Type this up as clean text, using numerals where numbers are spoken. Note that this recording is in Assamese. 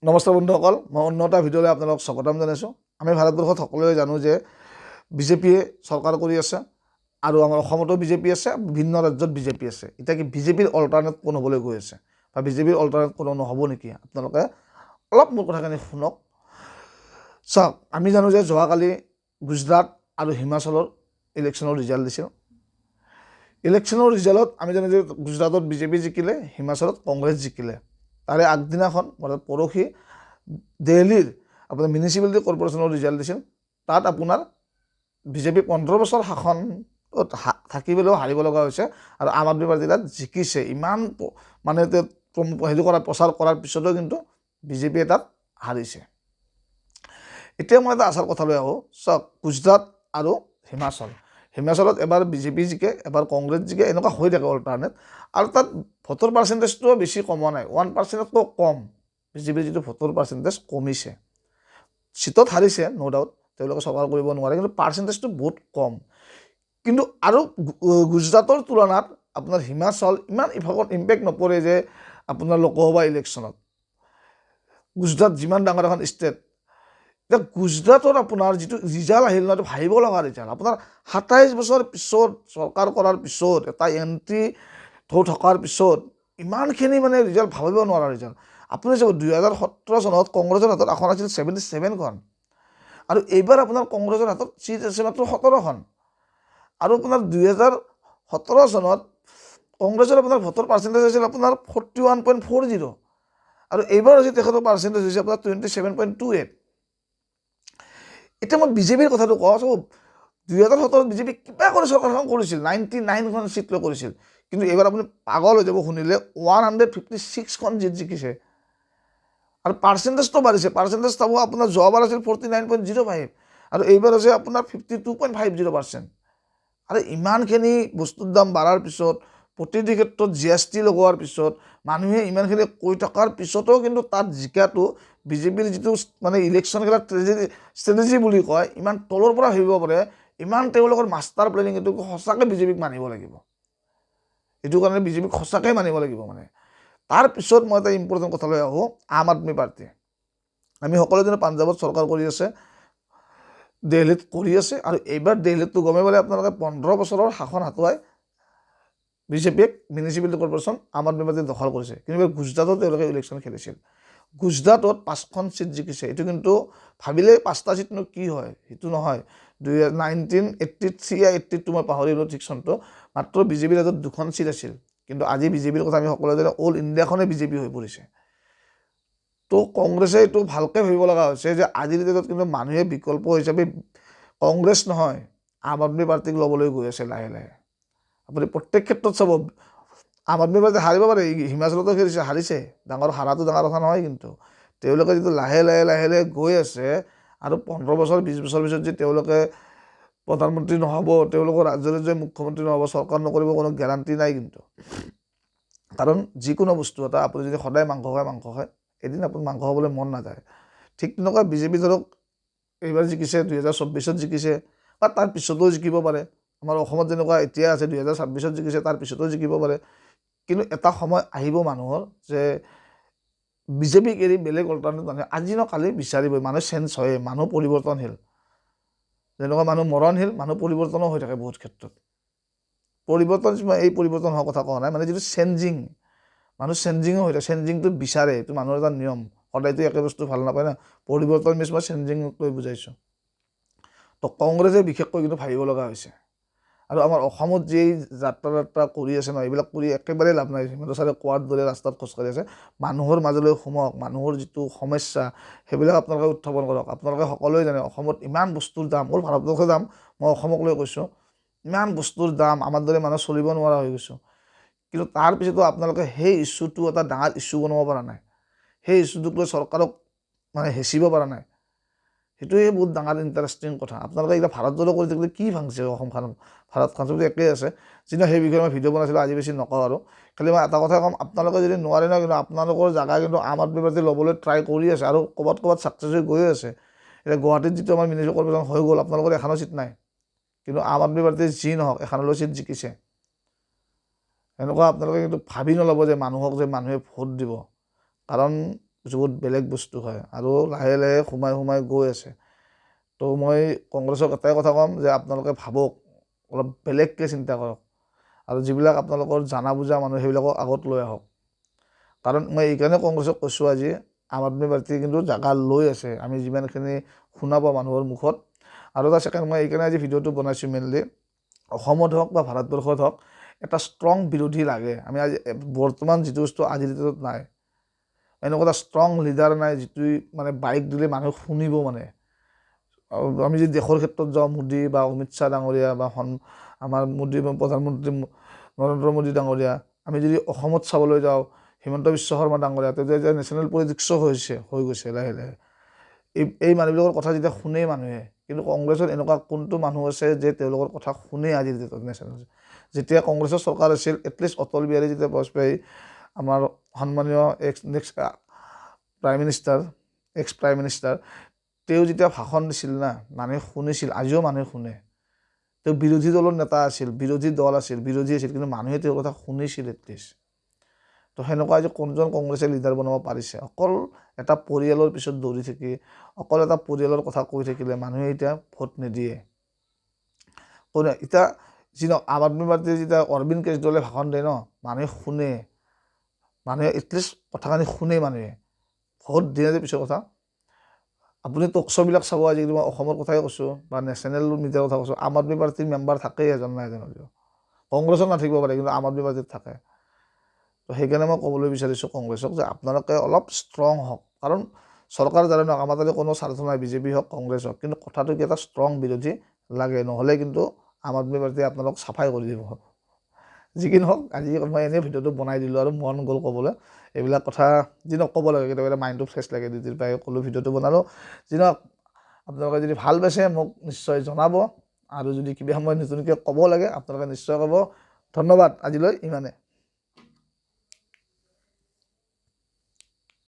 নমস্কাৰ বন্ধুসকল, মই অন্য এটা ভিডিঅ'লৈ আপোনালোকক স্বাগতম জনাইছোঁ। আমি ভাৰতবৰ্ষত সকলোৱে জানো যে বিজেপিয়ে চৰকাৰ কৰি আছে আৰু আমাৰ অসমতো বিজেপি আছে, বিভিন্ন ৰাজ্যত বিজেপি আছে। এতিয়া কি বিজেপিৰ অল্টাৰনেট কোন হ'বলৈ গৈ আছে বা বিজেপিৰ অল্টাৰনেট কোনো নহ'ব নেকি? আপোনালোকে অলপ মোৰ কথাখিনি শুনক। চাওক, আমি জানো যে যোৱাকালি গুজৰাট আৰু হিমাচলৰ ইলেকশ্যনৰ ৰিজাল্ট দিছিল। ইলেকশ্যনৰ ৰিজাল্টত আমি জানো যে গুজৰাটত বিজেপি জিকিলে, হিমাচলত কংগ্ৰেছ জিকিলে। তাৰে আগদিনাখন, অৰ্থাৎ পৰহি, দেলহিৰ আপোনাৰ মিউনিচিপালিটি কৰ্পৰেশ্যনৰ ৰিজাল্ট দিছিল। তাত আপোনাৰ বিজেপি 15 বছৰ শাসনত থাকি পেলাইও হাৰিব লগা হৈছে আৰু আম আদমি পাৰ্টী তাত জিকিছে। ইমান মানে হেৰি কৰা, প্ৰচাৰ কৰাৰ পিছতো কিন্তু বিজেপিয়ে তাত হাৰিছে। এতিয়া মই এটা আচল কথালৈ আহোঁ। চাওক, গুজৰাট আৰু হিমাচল, হিমাচলত এবাৰ বিজেপি জিকে, এবাৰ কংগ্ৰেছ জিকে, এনেকুৱা হৈ থাকে অল্টাৰনেট। আৰু তাত ভোটৰ পাৰ্চেণ্টেজটোও বেছি কমোৱা নাই, 1%তকৈ কম বিজেপিৰ যিটো ভোটৰ পাৰ্চেণ্টেজ কমিছে। চিটত হাৰিছে, ন' ডাউট, তেওঁলোকে চৰকাৰ কৰিব নোৱাৰে, কিন্তু পাৰ্চেণ্টেজটো বহুত কম। কিন্তু আৰু গুজৰাটৰ তুলনাত আপোনাৰ হিমাচল ইমান ইফালত ইম্পেক্ট নপৰে যে আপোনাৰ লোকসভা ইলেকশ্যনত। গুজৰাট যিমান ডাঙৰ এখন ষ্টেট, এতিয়া গুজৰাটত আপোনাৰ যিটো ৰিজাল্ট আহিল ন, এইটো ভাবিব লগা ৰিজাল্ট। আপোনাৰ 27 বছৰ পিছত চৰকাৰ কৰাৰ পিছত, এটা এণ্ট্ৰি ঢৌ থকাৰ পিছত ইমানখিনি মানে ৰিজাল্ট, ভাবিব নোৱাৰা ৰিজাল্ট। আপুনি চাব, 2017 চনত কংগ্ৰেছৰ হাতত আসন আছিল 77খন আৰু এইবাৰ আপোনাৰ কংগ্ৰেছৰ হাতত চিট আছে মাত্ৰ 17খন। আৰু আপোনাৰ 2017 চনত কংগ্ৰেছৰ আপোনাৰ ভোটৰ পাৰ্চেণ্টেজ আছিল আপোনাৰ 41.40 আৰু এইবাৰ হৈছে তেখেতৰ পাৰ্চেণ্টেজ হৈছে আপোনাৰ 27.28। এতিয়া মই বিজেপিৰ কথাটো কওঁ। চাব, 2017ত বিজেপি কিবা কৰি চৰকাৰখন কৰিছিল, 99খন চিট লৈ কৰিছিল। কিন্তু এইবাৰ আপুনি পাগল হৈ যাব শুনিলে, 156খন চিট জিকিছে আৰু পাৰ্চেণ্টেজটো বাঢ়িছে। পাৰ্চেণ্টেজ চাব, আপোনাৰ যোৱাবাৰ আছিল 49.05 আৰু এইবাৰ হৈছে আপোনাৰ 52.50%। আৰু ইমানখিনি বস্তুৰ দাম বাঢ়াৰ পিছত, প্ৰতিটো ক্ষেত্ৰত জিএছটি লগোৱাৰ পিছত, মানুহে ইমানখিনি কৈ থকাৰ পিছতো কিন্তু তাত জিকাটো বিজেপিৰ যিটো মানে ইলেকশ্যন খেলাৰ ষ্ট্ৰেটেজি বুলি কয়, ইমান তলৰ পৰা ভাবিব পাৰে, ইমান তেওঁলোকৰ মাষ্টাৰ প্লেনিং, এইটো সঁচাকৈ বিজেপিক মানিব লাগিব। এইটো কাৰণে বিজেপিক সঁচাকৈ মানিব লাগিব। মানে তাৰপিছত মই এটা ইম্পৰ্টেণ্ট কথালৈ আহোঁ, আম আদমি পাৰ্টি। আমি সকলোৱে জানো পাঞ্জাৱত চৰকাৰ কৰি আছে, দেলহিত কৰি আছে। আৰু এইবাৰ দেলহিতটো গমেই পালে আপোনালোকে, 15 বছৰৰ শাসন হতুৱাই বিজেপিয়ে মিউনিচিপালিটি কৰ্পৰেশ্যন আম আদমি পাৰ্টী দখল কৰিছে। কিন্তু এইবাৰ গুজৰাটত তেওঁলোকে ইলেকশ্যন খেলিছিল। গুজৰাটত পাঁচখন চিট জিকিছে। এইটো কিন্তু ভাবিলে পাঁচটা চিটনো কি হয়, সেইটো নহয়। 1983, 82, মই পাহৰিলোঁ ঠিক চনটো, মাত্ৰ বিজেপিৰ হাতত দুখন চিট আছিল। কিন্তু আজি বিজেপিৰ কথা আমি সকলোৱে জানো, অল ইণ্ডিয়াখনে বিজেপি হৈ পৰিছে। তো কংগ্ৰেছে এইটো ভালকৈ ভাবিব লগা হৈছে যে আজিৰ ডেটত কিন্তু মানুহে বিকল্প হিচাপে কংগ্ৰেছ নহয়, আম আদমি পাৰ্টীক ল'বলৈ গৈ আছে লাহে লাহে। আপুনি প্ৰত্যেক ক্ষেত্ৰত চাব, আম আদমি পাৰ্টী হাৰিব পাৰে, হিমাচলতো খেলিছে, হাৰিছে। ডাঙৰ হাৰাটো ডাঙৰ কথা নহয়, কিন্তু তেওঁলোকে যিটো লাহে লাহে লাহে লাহে গৈ আছে আৰু 15 বছৰ, 20 বছৰ পিছত যে তেওঁলোকে প্ৰধানমন্ত্ৰী নহ'ব, তেওঁলোকৰ ৰাজ্যৰ যে মুখ্যমন্ত্ৰী নহ'ব, চৰকাৰ নকৰিব, কোনো গেৰাণ্টি নাই কিন্তু। কাৰণ যিকোনো বস্তু এটা আপুনি যদি সদায় মাংস খায়, মাংস খায়, এদিন আপুনি মাংস খাবলৈ মন নাযায়। ঠিক তেনেকুৱা বিজেপি ধৰক এইবাৰ জিকিছে, 2024ত জিকিছে বা তাৰ পিছতো জিকিব পাৰে। আমাৰ অসমত যেনেকুৱা এতিয়া আছে, 2026ত জিকিছে, তাৰ পিছতো জিকিব পাৰে। কিন্তু এটা সময় আহিব মানুহৰ যে বিজেপিক এৰি বেলেগ অল্টাৰনেট মানুহে আজি ন কালি বিচাৰিবই। মানুহ চেঞ্জ হয়ে, মানুহ পৰিৱৰ্তনশীল। যেনেকুৱা মানুহ মৰণশীল, মানুহ পৰিৱৰ্তনো হৈ থাকে বহুত ক্ষেত্ৰত। পৰিৱৰ্তন, মই এই পৰিৱৰ্তন হোৱাৰ কথা কোৱা নাই, মানে যিটো চেঞ্জিং, মানুহ চেঞ্জিঙো হৈ থাকে, চেঞ্জিংটো বিচাৰে। এইটো মানুহৰ এটা নিয়ম, সদায়তো একে বস্তু ভাল নাপায় না। পৰিৱৰ্তন মিছ মই চেঞ্জিঙক লৈ বুজাইছোঁ। তো কংগ্ৰেছে বিশেষকৈ কিন্তু ভাবিব লগা হৈছে। আৰু আমাৰ অসমত যি যাত্ৰা যাত্ৰা কৰি আছে ন, এইবিলাক কৰি একেবাৰে লাভ নাই। হিমন্ত ছাৰে কোৱাৰ দৰে ৰাস্তাত খোজকাঢ়ি আছে, মানুহৰ মাজলৈ সোমাওক, মানুহৰ যিটো সমস্যা সেইবিলাক আপোনালোকে উত্থাপন কৰক। আপোনালোকে সকলোৱে জানে অসমত ইমান বস্তুৰ দাম, অকল ভাৰতবৰ্ষৰ দাম, মই অসমক লৈ কৈছোঁ, ইমান বস্তুৰ দাম, আমাৰ দৰে মানুহ চলিব নোৱাৰা হৈ গৈছোঁ। কিন্তু তাৰপিছতো আপোনালোকে সেই ইছ্যুটো এটা ডাঙৰ ইছ্যু বনাব পৰা নাই, সেই ইছ্যুটোক লৈ চৰকাৰক মানে হেঁচিব পৰা নাই। সেইটোৱে বহুত ডাঙৰ ইণ্টাৰেষ্টিং কথা। আপোনালোকে এতিয়া ভাৰত জোৰো কৰি থাকিলে কি ভাংছে অসমখন, ভাৰতখন চবতো একেই আছে। যিদিনা সেই বিষয়ে মই ভিডিঅ' বনাইছিলোঁ, আজি বেছি নকওঁ আৰু। খালি মই এটা কথাই ক'ম, আপোনালোকে যদি নোৱাৰে ন, কিন্তু আপোনালোকৰ জেগা কিন্তু আম আদমি পাৰ্টী ল'বলৈ ট্ৰাই কৰি আছে আৰু ক'ৰবাত ক'ৰবাত ছাকচেছ হৈ গৈ আছে। এতিয়া গুৱাহাটীত যিটো আমাৰ মিউনিচিপেল কৰ্পৰেশ্যন হৈ গ'ল, আপোনালোকৰ এখনো চিট নাই, কিন্তু আম আদমি পাৰ্টী যি নহওক এখনলৈ চিট জিকিছে। এনেকুৱা আপোনালোকে কিন্তু ভাবি নল'ব যে মানুহক যে মানুহে ভোট দিব, কাৰণ বহুত বেলেগ বস্তু হয় আৰু লাহে লাহে সোমাই সোমাই গৈ আছে। তো মই কংগ্ৰেছক এটাই কথা ক'ম যে আপোনালোকে ভাবক, অলপ বেলেগকৈ চিন্তা কৰক আৰু যিবিলাক আপোনালোকৰ জানা বুজা মানুহ সেইবিলাকক আগত লৈ আহক। কাৰণ মই এইকাৰণে কংগ্ৰেছক কৈছোঁ, আজি আম আদমি পাৰ্টী কিন্তু জাগা লৈ আছে, আমি যিমানখিনি শুনা পাওঁ মানুহৰ মুখত। আৰু এটা ছেকেণ্ড, মই এইকাৰণে আজি ভিডিঅ'টো বনাইছোঁ, মেইনলি অসমত হওক বা ভাৰতবৰ্ষত হওক এটা ষ্ট্ৰং বিৰোধী লাগে। আমি আজি বৰ্তমান যিটো বস্তু আজিৰ ডেটত নাই, এনেকুৱা এটা ষ্ট্ৰং লিডাৰ নাই যিটোৱে মানে বাইক দিলে মানুহে শুনিব। মানে আমি যদি দেশৰ ক্ষেত্ৰত যাওঁ, মোদী বা অমিত শ্বাহ ডাঙৰীয়া বা আমাৰ মোদী প্ৰধানমন্ত্ৰী নৰেন্দ্ৰ মোদী ডাঙৰীয়া, আমি যদি অসমত চাবলৈ যাওঁ হিমন্ত বিশ্ব শৰ্মা ডাঙৰীয়া, তেওঁ এতিয়া নেশ্যনেল পলিটিক্সো হৈ গৈছে লাহে লাহে। এই মানুহবিলাকৰ কথা যেতিয়া শুনেই মানুহে, কিন্তু কংগ্ৰেছত এনেকুৱা কোনটো মানুহ আছে যে তেওঁলোকৰ কথা শুনেই আজিৰ ডেটত নেশ্যনেল? যেতিয়া কংগ্ৰেছৰ চৰকাৰ আছিল, এটলিষ্ট অটল বিহাৰী যেতিয়া বাজপেয়ী আমাৰ সন্মানীয় ex next prime minister, ex prime minister, তেওঁ যেতিয়া ভাষণ দিছিল না, মানুহে শুনিছিল, আজিও মানুহে শুনে। তেওঁ বিৰোধী দলৰ নেতা আছিল, বিৰোধী দল আছিল, বিৰোধী আছিল, কিন্তু মানুহে তেওঁৰ কথা শুনিছিল এটলিষ্ট। তো সেনেকুৱা আজি কোনজন কংগ্ৰেছে লিডাৰ বনাব পাৰিছে? অকল এটা পৰিয়ালৰ পিছত দৌৰি থাকি, অকল এটা পৰিয়ালৰ কথা কৈ থাকিলে মানুহে এতিয়া ভোট নিদিয়ে। কোনে এতিয়া যি নহওক, আম আদমি পাৰ্টীয়ে যেতিয়া অৰবিন্দ কেজৰিৱালে ভাষণ দিয়ে ন, মানুহে শুনে, মানুহে এটলিষ্ট কথাখিনি শুনে, মানুহে ভোট দিয়ে যে পিছৰ কথা। আপুনি টকশ্ব'বিলাক চাব, আজিকালি মই অসমৰ কথাই কৈছোঁ বা নেশ্যনেল মিডিয়াৰ কথা কৈছোঁ, আম আদমি পাৰ্টীৰ মেম্বাৰ থাকেই এজন না এজন হ'লেও। কংগ্ৰেছত নাথাকিব পাৰে, কিন্তু আম আদমি পাৰ্টীত থাকে। তো সেইকাৰণে মই ক'বলৈ বিচাৰিছোঁ কংগ্ৰেছক যে আপোনালোকে অলপ ষ্ট্ৰং হওক। কাৰণ চৰকাৰ যাৰে নহওক, আমাৰ তাতে কোনো স্বাৰ্থ নাই, বিজেপি হওক কংগ্ৰেছ হওক, কিন্তু কথাটো কি এটা ষ্ট্ৰং বিৰোধী লাগে, নহ'লে কিন্তু আম আদমি পাৰ্টীয়ে আপোনালোক চাফাই কৰি দিব। যি কি নহওক, আজি মই এনেই ভিডিঅ'টো বনাই দিলোঁ আৰু মন গ'ল ক'বলৈ এইবিলাক কথা। যি নহওক ক'ব লাগে, কেতিয়াবা মাইণ্ডটো ফ্ৰেছ লাগে, ডিউটিৰ পৰাই ক'লোঁ, ভিডিঅ'টো বনালোঁ। যি নহওক, আপোনালোকে যদি ভাল পাইছে মোক নিশ্চয় জনাব, আৰু যদি কিবা মই নতুনকৈ ক'ব লাগে আপোনালোকে নিশ্চয় ক'ব। ধন্যবাদ, আজিলৈ ইমানে।